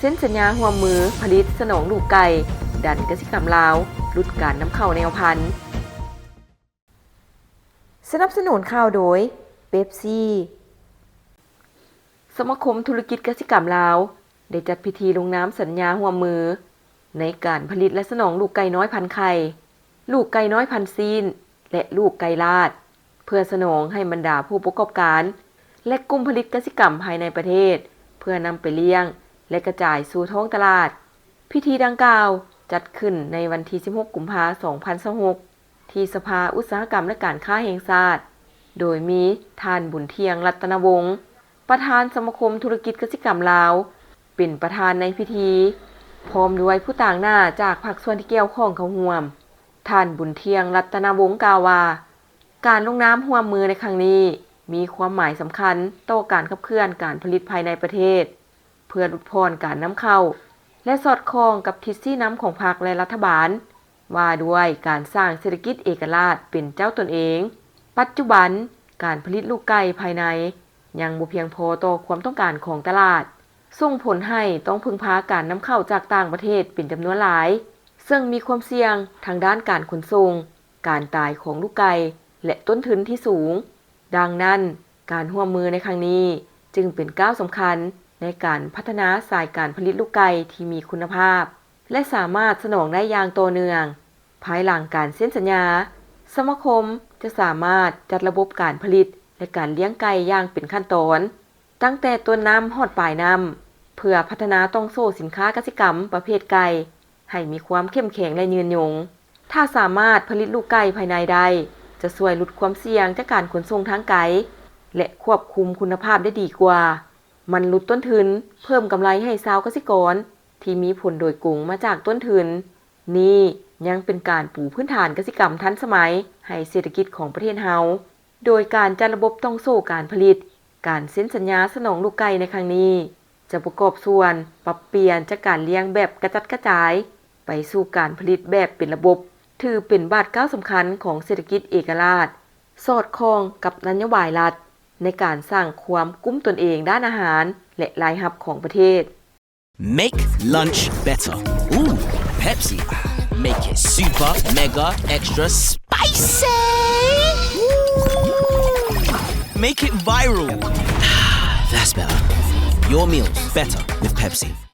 ເຊັນສັນຍາຮ່ວມມືຜະລິດສະໜອງລູກໄກ່, ດັນກະສິກຳລາວຫຼຸດການນຳເຂົ້າແນວພັນ. ສະໜັບສະໜູນຂ່າວໂດຍ ເປັບຊີ. ສະມາຄົມທຸລະກິດກະສິກຳລາວ ໄດ້ຈັດພິທີລົງນາມສັນຍາຮ່ວມມື ໃນການຜະລິດ ແລະ ສະໜອງລູກໄກ່ນ້ອຍພັນໄຂ່, ລູກໄກ່ນ້ອຍພັນຊີ້ນ ແລະ ລູກໄກ່ລາດ ເພື່ອສະໜອງໃຫ້ບັນດາຜູ້ປະກອບການ ແລະ ກຸ່ມຜະລິດກະສິກຳພາຍໃນປະເທດ ເພື່ອນຳໄປລ້ຽງ ແລະ ກະຈາຍສູ່ທ້ອງຕະຫຼາດ. ພິທີດັ່ງກ່າວຈັດຂຶ້ນໃນວັນທີສິບຫົກ ກຸມພາ ສອງພັນຊາວຫົກ ທີ່ສະພາອຸດສາຫະກຳ ແລະ ການຄ້າແຫ່ງຊາດ, ໂດຍມີທ່ານ ບຸນທ່ຽງ ລັດຕະນະວົງ ປະທານສະມາຄົມທຸລະກິດກະສິກຳລາວ ເປັນປະທານໃນພິທີ, ພ້ອມດ້ວຍຜູ້ຕາງໜ້າຈາກພາກສ່ວນທີ່ກ່ຽວຂ້ອງເຂົ້າຮ່ວມ. ທ່ານ ບຸນທ່ຽງ ລັດຕະນະວົງ ກ່າວວ່າ ການລົງນາມຮ່ວມມືໃນຄັ້ງນີ້ ມີຄວາມໝາຍສຳຄັນຕໍ່ການຂັບເຄື່ອນການຜະລິດພາຍໃນປະເທດ ເພື່ອຫຼຸດຜ່ອນການນຳເຂົ້າ ແລະ ສອດຄ່ອງກັບທິດຊີ້ນຳຂອງພັກ ແລະ ລັດຖະບານ ວ່າດ້ວຍການສ້າງເສດຖະກິດເອກະລາດເປັນເຈົ້າຕົນເອງ. ປັດຈຸບັນ, ການຜະລິດລູກໄກ່ພາຍໃນຍັງບໍ່ພຽງພໍຕໍ່ຄວາມຕ້ອງການຂອງຕະຫຼາດ, ສົ່ງຜົນໃຫ້ຕ້ອງເພິ່ງພາການນຳເຂົ້າຈາກຕ່າງປະເທດເປັນຈຳນວນຫຼາຍ, ເຊິ່ງມີຄວາມສ່ຽງທາງດ້ານການຂົນສົ່ງ, ການຕາຍຂອງລູກໄກ່ ແລະ ຕົ້ນທຶນທີ່ສູງ. ດັ່ງນັ້ນ, ການຮ່ວມມືໃນຄັ້ງນີ້ຈຶ່ງເປັນກ້າວສຳຄັນໃນການພັດທະນາສາຍການຜະລິດລູກໄກ່ທີ່ມີຄຸນນະພາບ ແລະ ສາມາດສະໜອງໄດ້ຢ່າງຕໍ່ເນື່ອງ. ພາຍຫຼັງການເຊັນສັນຍາ, ສະມາຄົມຈະສາມາດຈັດລະບົບການຜະລິດ ແລະ ການລ້ຽງໄກ່ຢ່າງເປັນຂັ້ນຕອນ, ຕັ້ງແຕ່ຕົ້ນນ້ຳຮອດປາຍນ້ຳ, ເພື່ອພັດທະນາຕ່ອງໂສ້ສິນຄ້າກະສິກຳປະເພດໄກ່ ໃຫ້ມີຄວາມເຂັ້ມແຂງ ແລະ ຍືນຍົງ. ຖ້າສາມາດຜະລິດລູກໄກ່ພາຍໃນໄດ້, ຈະຊ່ວຍຫຼຸດຄວາມສ່ຽງຈາກການຂົນສົ່ງທາງໄກ ແລະ ຄວບຄຸມຄຸນນະພາບໄດ້ດີກວ່າ, ມັນຫຼຸດຕົ້ນທຶນ, ເພີ່ມກຳໄລໃຫ້ຊາວກະສິກອນທີ່ມີຜົນໂດຍກົງມາຈາກຕົ້ນທຶນ. ນີ້ຍັງເປັນການປູພື້ນຖານກະສິກຳທັນສະໄໝໃຫ້ເສດຖະກິດຂອງປະເທດເຮົາ. ໂດຍການຈັດລະບົບຕ່ອງໂສ້ການຜະລິດ, ການເຊັນສັນຍາສະໜອງລູກໄກ່ໃນຄັ້ງນີ້ ຈະປະກອບສ່ວນປັບປ່ຽນຈາກການລ້ຽງແບບກະຈັດກະຈາຍ ໄປສູ່ການຜະລິດແບບເປັນລະບົບ, ຖືເປັນບາດກ້າວສຳຄັນຂອງເສດຖະກິດເອກະລາດ, ສອດຄ່ອງກັບນະໂຍບາຍລັດໃນການສ້າງຄວາມກຸ້ມຕົນເອງດ້ານອາຫານ ແລະ ລາຍຮັບຂອງປະເທດ. Make lunch better. Ooh, Pepsi. Make it super, mega, extra spicy. Ooh. Make it viral. That's better. Your meals better with Pepsi.